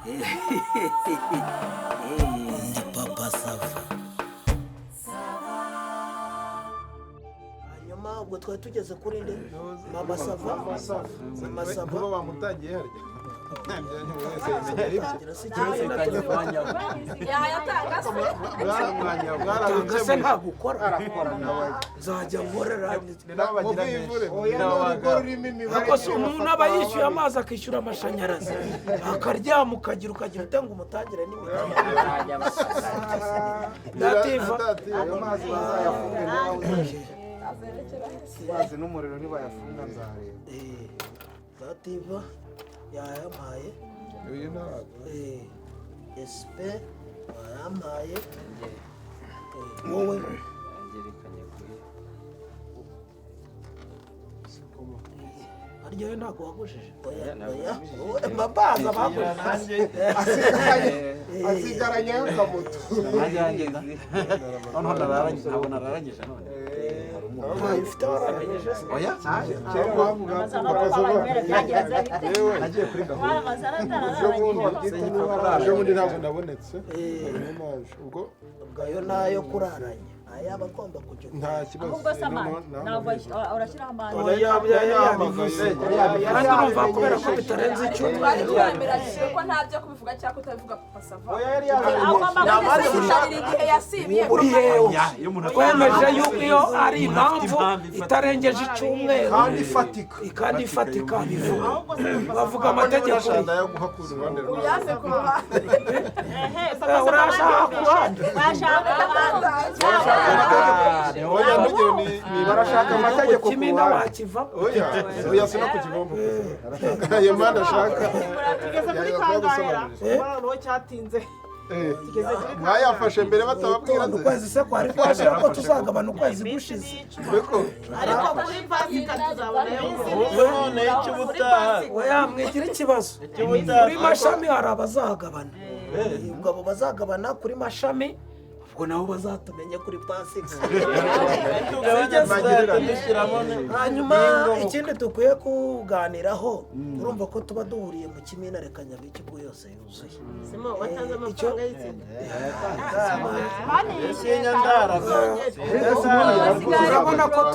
Ndi Papa Sava. Hanyuma ubwo twari tugeze kuri nde? Mama Sava, Mama Sava. Kuba wamutangiye harya Yayatanga se? Tanga se, ntabwo ukora, nzajya nkorera. Ni nabo bagira menshi. Ariko si umuntu aba yishyuye amazi, akishyura amashanyarazi, akaryama, ukagira ute ngo umutangire n'imiti dativa? Ayo mazi bazayafunge niba Amazi n'umuriro nibayafunga nzareba. Dativa yayampaye. Uyu ntabwo. Esipe wayampaye. Wowe? Harya we ntabwo wagujije? Oya, oya, wowe mbabaza bagujije. Asigaranye akamoto. Noneho nararangije, ntabwo nararangije none. Ntayo ufite, wararangije se? Oya. Kera bavuga bakaza. Yewe. Nagiye kuri gahunda. Ejo bundi ntabwo nabonetse. Niyo naje ubwo. Ubwo ayo nayo kuraranya ayaba agomba kujya. Nta kibazo. Ahubwo se amande ntabwo urashyiraho amande? Oya, yabivuze kandi urumva kubera ko bitarenze icyumweru. Twari twemeranyije ko nta byo kubivuga cyangwa kutabivuga, Papa Sava. Agomba Agomba igihe yasibiye. Uri hewe? Iyo umuntu Twemeje yuko iyo ari Umuntu afite impamvu impamvu ifatika. itarengeje icyumweru Kandi ifatika. Kandi ifatika, bivuga bavuga amategeko. Ndayaguha ku ruhande rwawe. Uyanze ku ruhande. Urashaka ku ruhande? Oya, ntugire ni Barashaka amategeko ku Kimina ruhande. wakivamo. Oya, oya, sino ku kivombo ayo mpande ashaka. Tugeze kuri kangahe? Noneho cyatinze. Tugeze kuri Mwayafashe mbere batababwira se? Ukwezi se kwari kwashira ko tuzagabana ukwezi gushize? Ariko Ariko kuri Pasika tuzabona. None icy'ubutaha. Oya, mwigira ikibazo. Kuri mashami hari abazagabana. Ubwo abo bazagabana kuri mashami, ubwo nabo bazatumenye kuri Pasika. Tugabanya tuzahita dushyiramo. Hanyuma ikindi dukwiye kuganiraho, urumva ko tuba duhuriye mu kimina, reka nyabiki yose yuzuye. Simo watanze amafaranga y'itsinda. Urabona ko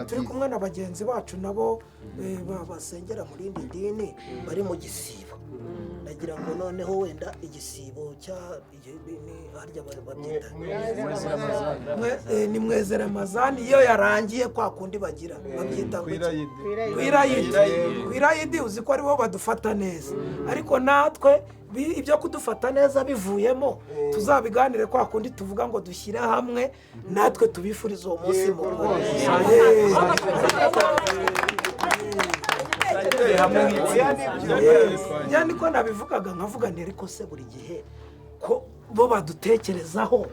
turi kumwe na bagenzi bacu nabo basengera mu rindi dini bari mu gisibo. Ndagira ngo noneho wenda igisibo cya harya babyita ni mwezeramazani, iyo yarangiye kwa kundi bagira babyita ngo iki? Kwirayidi, kwirayidi. Uzi ko aribo badufata neza, ariko natwe ibyo kudufata neza bivuyemo tuzabiganire kwa kundi tuvuga ngo dushyire hamwe natwe tubifurize uwo munsi mukuru. Njya niko nabivugaga, nkavuga nti ariko se buri gihe ko bo badutekerezaho,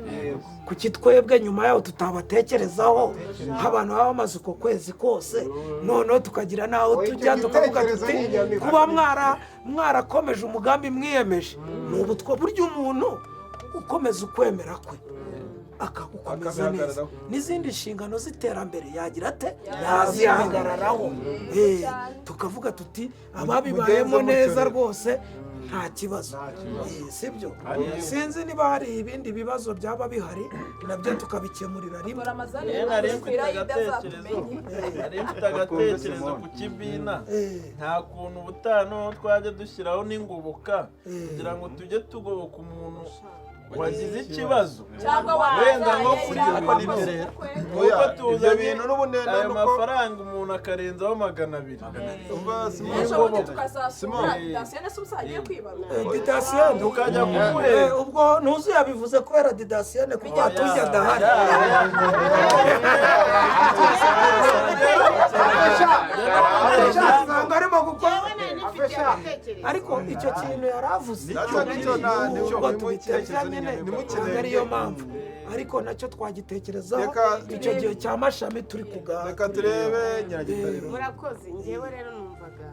kuki twebwe nyuma yaho tutabatekerezaho nk'abantu baba bamaze uko kwezi kose? Noneho tukagira n'aho tujya tukavuga tuti kuba mwarakomeje umugambi mwiyemeje ni ubutwa. Burya umuntu ukomeza ukwemera kwe akagukomeza neza, n'izindi nshingano z'iterambere yagira ate? Yazihagararaho. Tukavuga tuti ababibayemo neza rwose nta kibazo. Sibyo? Sinzi niba hari ibindi bibazo byaba bihari, nabyo tukabikemurira rimwe. Nari mfite agatekerezo ku kibina. Nta kuntu ubutaha noneho twajya dushyiraho n'ingoboka kugira ngo tujye tugoboka umuntu wagize ikibazo, wenda nko kuri Oya, uko ibyo tuzanye bintu n'ubundi ayo nuko- mafaranga, umuntu akarenzaho 200. Umva, Simon. Ejo bundi tukazasura Simon. Didasiyene se uzagiye kwibaruka. Didasiyene tukajya kumuhera. Ubwo ntuzi yabivuze kubera Didasiyene kuko atujya adahari, usanga arimo gukora. Ariko icyo kintu yari avuze, Nicyo, nicyo, nicyo, ubwo tubiteza nyine, Ntimukinenge. ntabwo ariyo mpamvu, ariko nacyo twagitekerezaho icyo gihe cya mashami turi kuganira. Reka turebe Nyiragitariro. Murakoze. Ngewe rero numvaga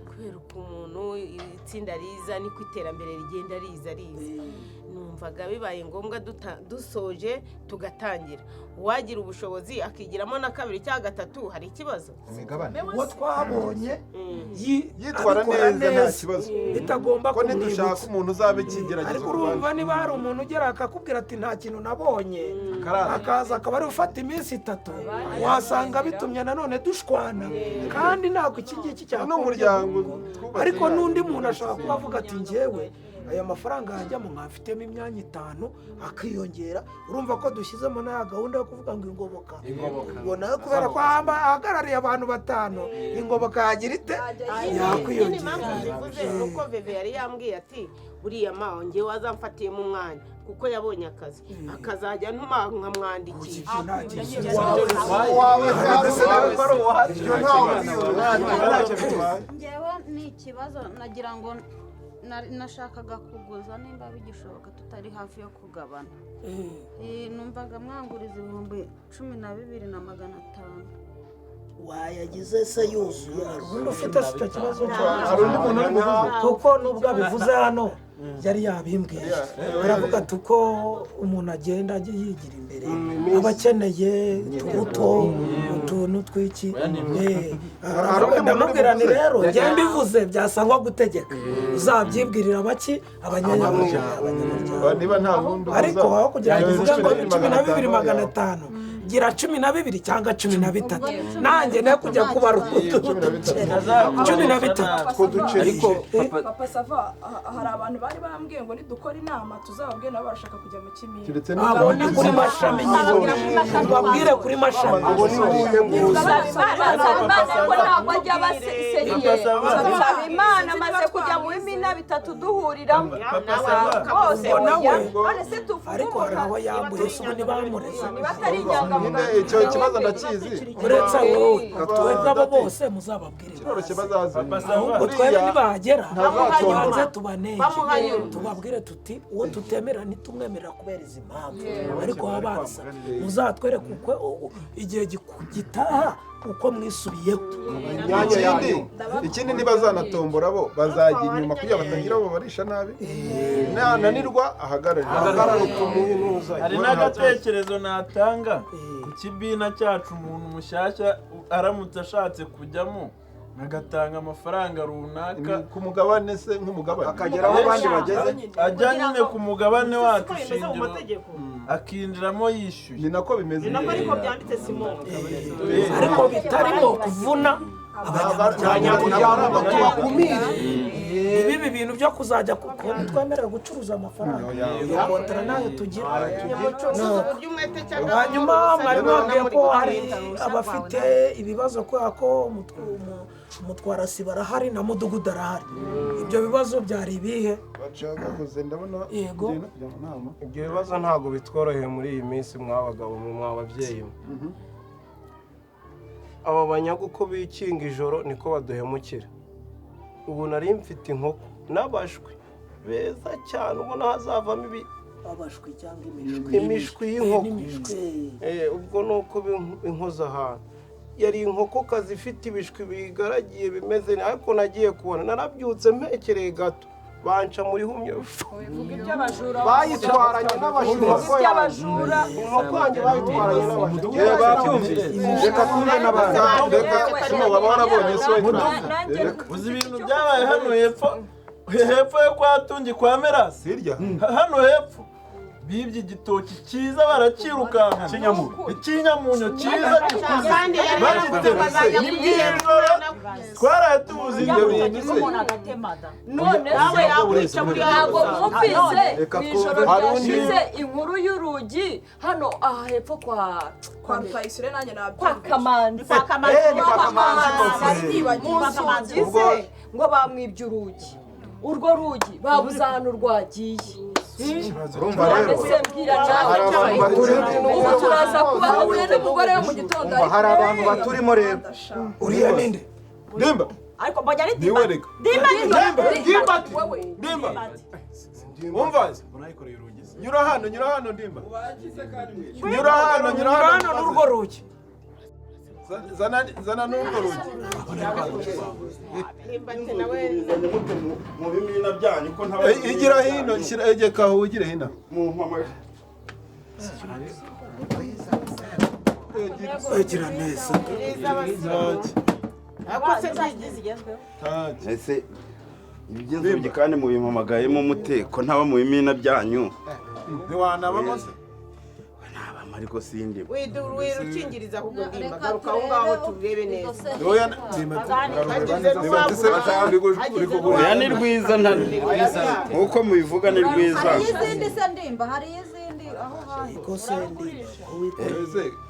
kubera uko umuntu itsinda riza niko iterambere rigenda riza riza. Numvaga bibaye ngombwa dusoje tugatangira, uwagira ubushobozi akigiramo na kabiri cyangwa gatatu, hari ikibazo? Imigabane. Uwo twabonye yitwara abikora neza nta kibazo. Bitagomba Ko nidushaka kumwibutsa. umuntu uzaba ikigeragezo Ariko ku bandi. urumva, niba hari umuntu ugera akakubwira ati nta kintu nabonye, Akarara. akaza akaba ari ufata iminsi 3, wasanga bitumye nanone dushwana, kandi ntabwo iki ngiki cyakombye. N'umuryango twubatse. Ariko n'undi muntu ashobora kuba avuga ati njyewe aya mafaranga yajyamo nkafitemo imyanya 5 akiyongera. Urumva ko dushyizemo na ya gahunda yo kuvuga ngo ingoboka, Ingoboka. ngo nawe kubera ko ahagarariye abantu 5, ingoboka yagira ite? Nyine Yakwiyongera. impamvu mbivuze ni uko Veve yari yambwiye ati buriya ma njyewe wazamfatiyemo umwanya, kuko yabonye akazi, akazajya ntuma nkamwandikisha. Wawe ibyo ntawe. Ntacyo bitwaye. Njyewe ni ikibazo nagira ngo nashakaga kuguza, nimba bigishoboka tutari hafi yo kugabana. Numvaga mwanguriza 12,500. Wayagize se yuzuye? Hari undi ufite se icyo kibazo? Hari undi muntu uri buvuze? Kuko nubwo abivuze hano yari yabimbwiye, aravuga ati uko umuntu agenda ajya yigira imbere aba akeneye utubuto, utuntu tw'iki. Hari undi muntu uri Ndamubwira ni buvuze? rero njye mbivuze byasa nko gutegeka, uzabyibwirira baki? Abanyamuryango. Niba nta wundi Ariko aho kugira ngo uvuge ngo 12,500, gira 12 cyangwa 13, nanjye ne kujya kubara uduceri 13. Ariko papa Papa Sava, hari abantu bari bambwiye ngo nidukora inama tuzababwire, nabo barashaka kujya mu kimina. Keretse Abo ni kuri mashami nyine, ubabwire kuri mashami. Ubu ni uwuhe nguzi? Nsabimana ko ntabwo ajya abaseriye. Nsabimana amaze kujya mu bimina 3 duhuriramo Papa Sava. bose. Ubwo nawe Oya, none se tuvuge ariko hari umuntu abo yambuye se? Ubu ntibamureze? Niba atari inyangamugayo. Nyine icyo kibazo ndakizi. Uretse wowe, twebwe abo bose muzababwire Kiroroshye, baze. bazaze. Papa Sava. Ahubwo twebwe nibahagera Ntazatombora. tubanze tubanenge, Bamuhanyura. tubabwire tuti uwo tutemera ntitumwemerera kubera izi mpamvu, ariko abanza muzatwereke uko igihe gitaha uko mwisubiyeho. Imyanya Ikindi, yanyu. ikindi ntibazanatombora, bo bazajya inyuma kugira batagira abo barisha nabi, nananirwa ahagarare. Ahagarare tumuhe ntuza. Hari n'agatekerezo natanga ku kibina cyacu. Umuntu mushyashya aramutse ashatse kujyamo agatanga amafaranga runaka ku mugabane se, nk'umugabane Akagera aho abandi bageze. Ajya nyine ku mugabane wacu Siko bimeze mu shingiro, mategeko. akinjiramo yishyuye. Ni nako bimeze. Ni nako ariko byanditse, Simon. Ariko bitarimo kuvuna abanyamuryango. Tubakumire. Ibi bintu byo kuzajya kuko twemerera gucuruza amafaranga, iyo kontara nayo tugira. Mucunguze uburyo umwete cyangwa Hanyuma mwari mwabwiye ko hari abafite ibibazo kubera ko umutwarasibo arahari na mudugudu arahari. Ibyo bibazo byari ibihe? Bacagaguze ndabona. Yego. Ngiye no kujya mu nama. Ibyo bibazo ntabwo bitworoheye muri iyi minsi, mw'abagabo mwe, mw'ababyeyi mwe. Aba banyaga uko bikinga ijoro niko baduhemukira. Ubu nari mfite inkoko n'abashwi beza cyane, ubona hazavamo Abashwi cyangwa imishwi? Imishwi y'inkoko. N'imishwi. Ubwo ni uko inkoze ahantu yari inkokokazi ifite ibishwi bigaragiye bimeze neza, ariko nagiye kubona narabyutse mpekereye gato banca muri humye. Uvuga iby'abajura. Bayitwaranye n'abajura inkoko yanjye. Iby'abajura. Inkoko yanjye bayitwaranye n'abajura. Yewe, babyumvise, reka twumve n'abandi. Reka simo waba warabonye se we? Nanjye Reka. Uzi ibintu byabaye hano hepfo, hepfo yo kwa Tungi, kwa Merasi? Hirya. Hano hepfo bibye igitoki cyiza barakirukanka. Ikinyamunyo. Ikinyamunyo cyiza gikuze. Kandi yari yaravuze ngo azajya Ni mw'ijoro twaraye tubuze ibyo bintu se. None Nawe se yakwica muri ntabwo mwumvise Reka mu ijoro twumve. Hari undi- ryashize inkuru y'urugi hano aha hepfo kwa Kwa Rutayisire nanjye kwa nabyumvise. Kamanzi? Kwa Kamanzi. Ni kwa Kamanzi. Nari nibagiwe. Mu nzugi ze ngo bamwibye urugi, urwo rugi babuze ahantu rwagiye. Urumva rero None se mbwira nawe, hari abantu baturimo. ubu turaza kuba huye n'umugore we mu gitondo. Umva, hari abantu baturimo rero. Uriya ninde? Dimba. Ariko mbonye ari Niwe reka. Dimba. Dimba, Dimba, Wowe. Dimba, umva nyura hano, nyura hano, Ndimba, nyura hano, nyura Nyura hano. hano n'urwo rugi. Zana n'urwo rugi. Mu bimina byanyu ko ntaba. Igira hino, shyira egeka aho ugire hino. Mu mpamagaye. Egira neza. Ese iby'inzugi kandi mubimpamagayemo mute ko ntaba mu bimina byanyu? Ntiwanabamo se? Nabamo ariko sindi. Wirukingiriza ahubwo ndimba garuka aho ngaho turebe neza. Oya ni rwiza nkuko mubivuga ni rwiza. Hari izindi se ndimba, hari izindi aho hantu. Ko se ndimba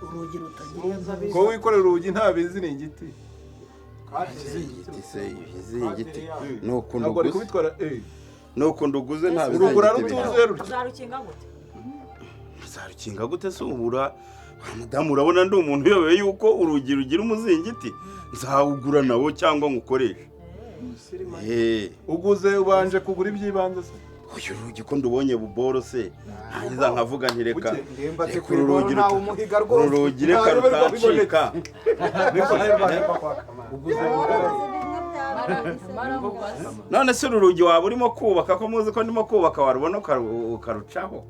urugi rutagira. Ko wikorera urugi ntabizi ni igiti. Igiti se igiti nuko nduguze. Nuko nduguze ntabizi. Urugura rutuzuye rutyo. Uzarukinga gute? Uzarukinga gute se ubura? Madamu urabona ndi umuntu uyobewe yuko urugi rugira umuzingiti, nzawugura nawo cyangwa ngukoreshe. Uguze ubanje kugura ibyibanze se? Uyu rugi ko ndubonye buboro se, ntangiza nkavuga nti reka urugi urugi reka rutacika. None se uru rugi waba urimo kubaka ko muzi ko ndimo kubaka warubona ukarucaho?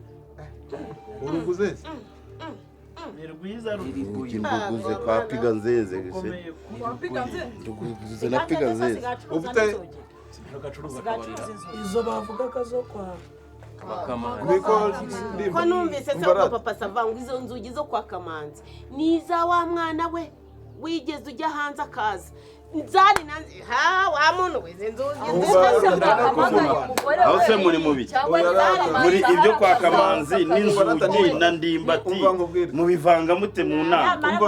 Uruguze se? Ni rwiza rugi nduguze kwa Piga Nzeze se. Nduguze na Piga Nzeze. Ufite izo bavuga kazo kwa Kamanzi. Ko numvise se ko papa savanga izo nzugi zo kwa Kamanzi ni za wa mwana we wigeze ujya hanze akaza nzari nanzi ha wa muntu we nzugi. Aho se muri mubi muri ibyo kwa Kamanzi n'inzugi na Ndimbati mubivanga mute mu nama?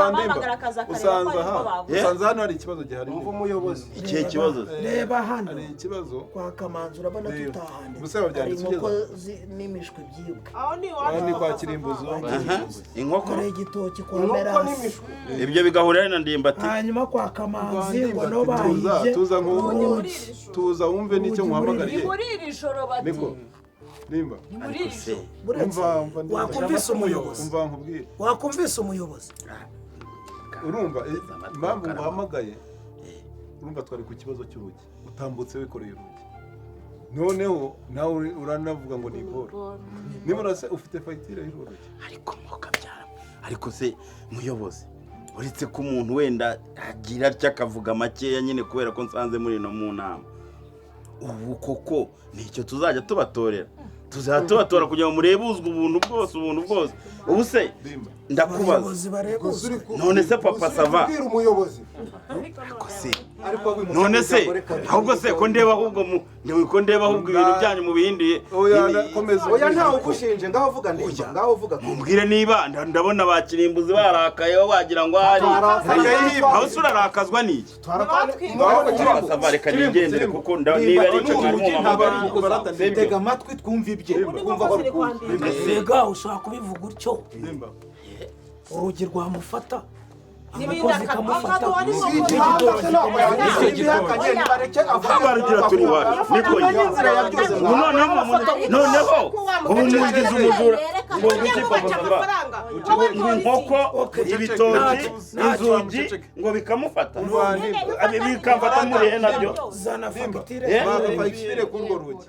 Usanze aha, usanze hano hari ikibazo gihari. Umva umuyobozi. Ikihe kibazo? Reba hano hari ikibazo kwa Kamanzi urabona tutahane. Gusa babyanditse inkoko n'imishwi byibwe. Aho ni iwacu ni kwa Kirimbuzo. Inkoko hari igitoki kwa Merasi. Ibyo bigahurira na Ndimbati. Hanyuma kwa Kamanzi ngo no bahije. Tuza wumve nicyo muhamagariye. Ni muri iri joro bati. Niko. Nimba. Ni muri iri joro. Wakumvise umuyobozi. Umva nkubwire. Wakumvise umuyobozi. Urumva impamvu nguhamagaye, urumva twari ku kibazo cy'urugi. Utambutse wikoreye urugi. Noneho nawe uranavuga ngo ni boro. Niba se ufite fagitire y'uru rugi. Ariko mukabyara. Ariko se muyobozi, uretse ko umuntu wenda agira atya akavuga makeya nyine kubera ko nsanze muri no mu nama. Ubu koko nicyo tuzajya tubatorera. Tuzajya tubatora kugira ngo murebuzwe ubuntu bwose ubuntu bwose. Ubu se ndakubaza. None se papa sava. None se ahubwo se ko ndeba ahubwo ko ndeba ahubwo ibintu byanyu mubihinduye. Oya ntawe ugushinje ngaho uvuga ndimba ngaho uvuga. Mumbwire niba ndabona bakirimbuzi barakaye wagira ngo ari. Aho se urarakazwa niki? Sava reka nigendere kuko niba ari cyo mwari. Tega amatwi twumve ibye. Twumva ko Ega ushaka kubivuga utyo. Urugi rwamufata. Amakozi kamufata. Barugira turi wacu. Niko noneho ubu mugize umujura ngo ngiki papa sava. Inkoko, ibitoki, inzugi ngo bikamufata. Bikamfata muri nabyo. Zana fagitire. Fagitire kurwo rugi.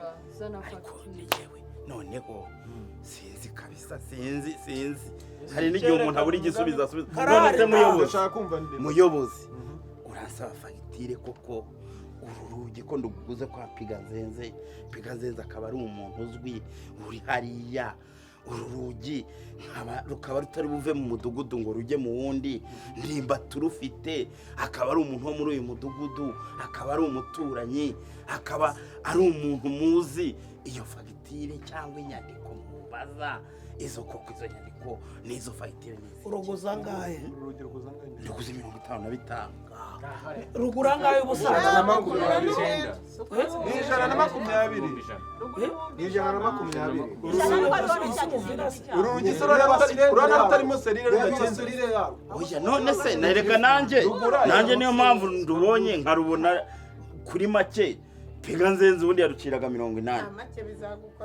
Ariko yewe noneho sinzi kabisa sinzi hari n'igihe umuntu abura igisubizo asubiza. None se muyobozi, muyobozi uransaba fagitire koko uru rugi ko nduguze kwa Piga Nzenze, Piga Nzenze akaba ari umuntu uzwi uri hariya, uru rugi rukaba rutari buve mu mudugudu ngo rujye mu wundi, Ndimba turufite akaba ari umuntu wo muri uyu mudugudu, akaba ari umuturanyi, akaba ari umuntu muzi, iyo fagitire cyangwa inyandiko mubaza izo koko izo nyandiko n'izo fagitire n'izo. Uruguza angahe? Nduguze 55. Rugura angahe ubusanzwe? Ni 120. Ni 120. Urugi se urabona rutarimo serire rudakinze. Oya none se nereka nanjye niyo mpamvu ndubonye nkarubona kuri make. Piga Nzenze ubundi yaruciraga 80.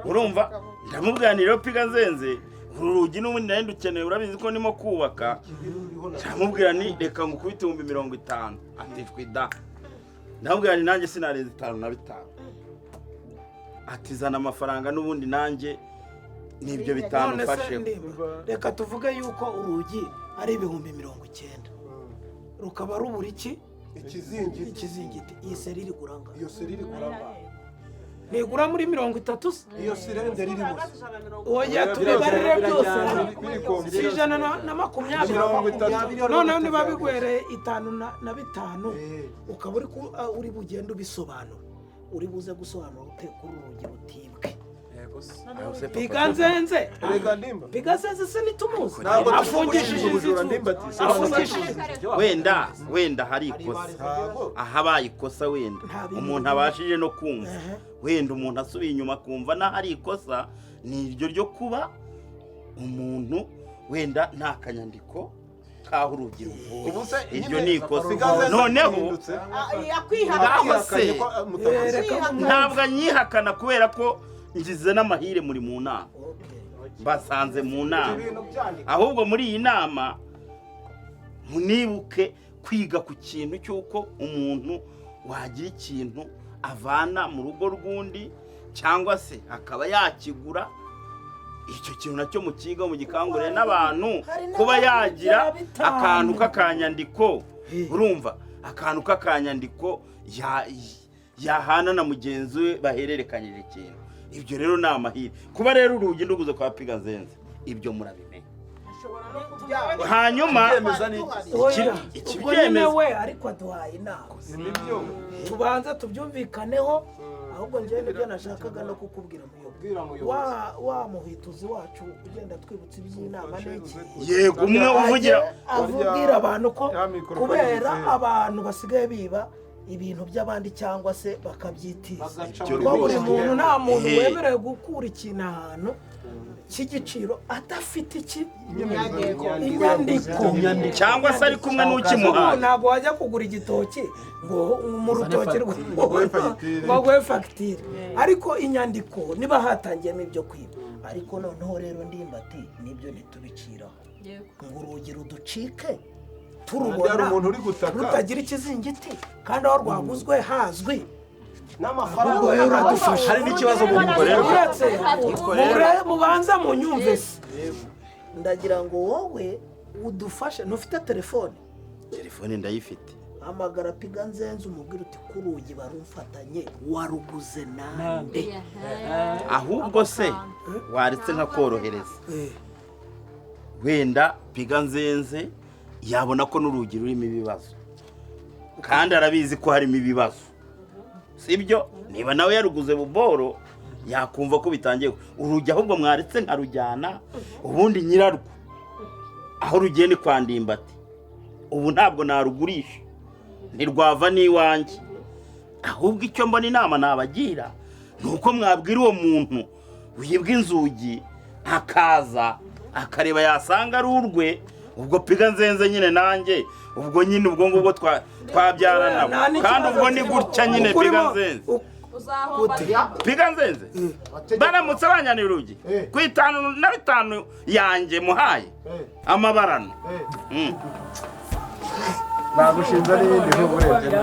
Urumva ndamubwanira Piga Nzenze Uru rugi n'ubundi nari ndukeneye, urabizi ko ndimo kubaka. Ndamubwira ni reka ngukubite 50,000. Ati shwi da. Ndamubwira ni nanjye sinarenza 5 na 5. Ati zana amafaranga n'ubundi nanjye nibyo 5 None se mfasheho. Ndimba, reka tuvuge yuko urugi ari 90,000, rukaba rubura iki? Ikizingiti. Ikizingiti. Iyi serire igura angahe? Iyo serire igura Ntigura muri 30 se? Iyo sirende ririmo. Oya, tubibarire byose. Biri Si 120? 30. Noneho niba bigwereye 5 na 5, ukaba uri bugende ubisobanura, uri buze gusobanura ute kuri urugi rutibwe? Piga Nzenze. Reka Ndimba. Piga Nzenze se ntitumuzi? Ntabwo Afungishije ubujura, inzu. Ndimba ati Afungishije. Wenda hari ikosa. Ntabwo. Ahabaye ikosa wenda Nta bintu umuntu birimo. abashije no kumva, wenda umuntu asubiye inyuma akumva n'ahari ikosa ni iryo ryo kuba umuntu wenda nta kanyandiko k'aho urugi ruvuye. Ubu se Iryo nyine ni ikosa. Piga Noneho yahindutse. ngaho se Yihakanye ko mutamuzi. Reka ntabwo anyihakana kubera ko ngize n'amahire muri mu nama, basanze mu nama. Ibintu byandika. Ahubwo muri iyi nama munibuke kwiga ku kintu cy'uko umuntu wagira ikintu avana mu rugo rw'undi cyangwa se akaba yakigura, icyo kintu nacyo mukiga, mugikangurire n'abantu Hari kuba n'abandi yagira bya 5. Akantu k'akanyandiko, urumva, akantu k'akanyandiko yahana na mugenzi we bahererekanyije ikintu. Ibyo rero ni amahire. Kuba rero urugi nduguze kwa Piga Nzenze, ibyo murabimenya. Hanyuma Ikibyemeza ni iki? Oya, ubwo nyine ikibyemeza we ariko aduhaye inama, Nibyo. tubanza tubyumvikaneho. Ahubwo njyewe nibyo nashakaga no kukubwira, Bwira muyobozi. muyobozi. Wa muhituzi wacu ugenda twibutsa iby'inama n'iki, Yego, umwe uvugira avugira abantu ko Ya mikorofone kubera yizewe. abantu basigaye biba ibintu by'abandi cyangwa se bakabyitiza, Bagaca Ibyo muri ko buri rwose. muntu, nta muntu wemerewe gukura ikintu ahantu cy'igiciro adafite iki? Inyandiko. Cyangwa se ari kumwe n'ukimuhaye. Ntabwo wajya kugura igitoki ngo mu rutoki Baguhe fagitire. ngo baguhe fagitire, ariko inyandiko niba hatangiyemo ibyo kwiba. Ariko noneho rero Ndimbati, nibyo ntitubiciraho ngo urugi ruducike Hari turubona umuntu uri gutaka. rutagira ikizingiti kandi aho rwaguzwe hazwi. N'amafaranga. Ahubwo rero uradufasha. Hari n'ikibazo mu Uretse mubanza munyumve se, ndagira ngo wowe udufashe. Ntufite telefone? Telefone ndayifite. Hamagara Piga Nzenze, umubwire uti ku rugi barumfatanye, waruguze nande? Ahubwo se waretse nkakorohereza? Wenda Piga Nzenze yabona ko n'urugi rurimo ibibazo, kandi arabizi ko harimo ibibazo, sibyo? Niba nawe yaruguze buboro, yakumva ko bitangiye. Urugi ahubwo mwaretse nkarujyana, ubundi nyirarwo aho rugiye ni kwa Ndimbati. Ubu ntabwo narugurisha, ntirwava n'iwanjye. Ahubwo icyo mbona inama nabagira ni uko mwabwira uwo muntu wibwa inzugi akaza akareba, yasanga ari urwe, ubwo Piga Nzenze nyine nanjye ubwo nyine ubwo ngubwo twabyarana. Nta n'ikibazo Kandi ubwo ni kirimo. gutya nyine. Ukurimo- Piga Nzenze, Uzahomba. Piga Nzenze, baramutse banyanira urugi ku 5 na 5 yanjye muhaye amabarano. Bagushinza n'ibindi bihugu urebye.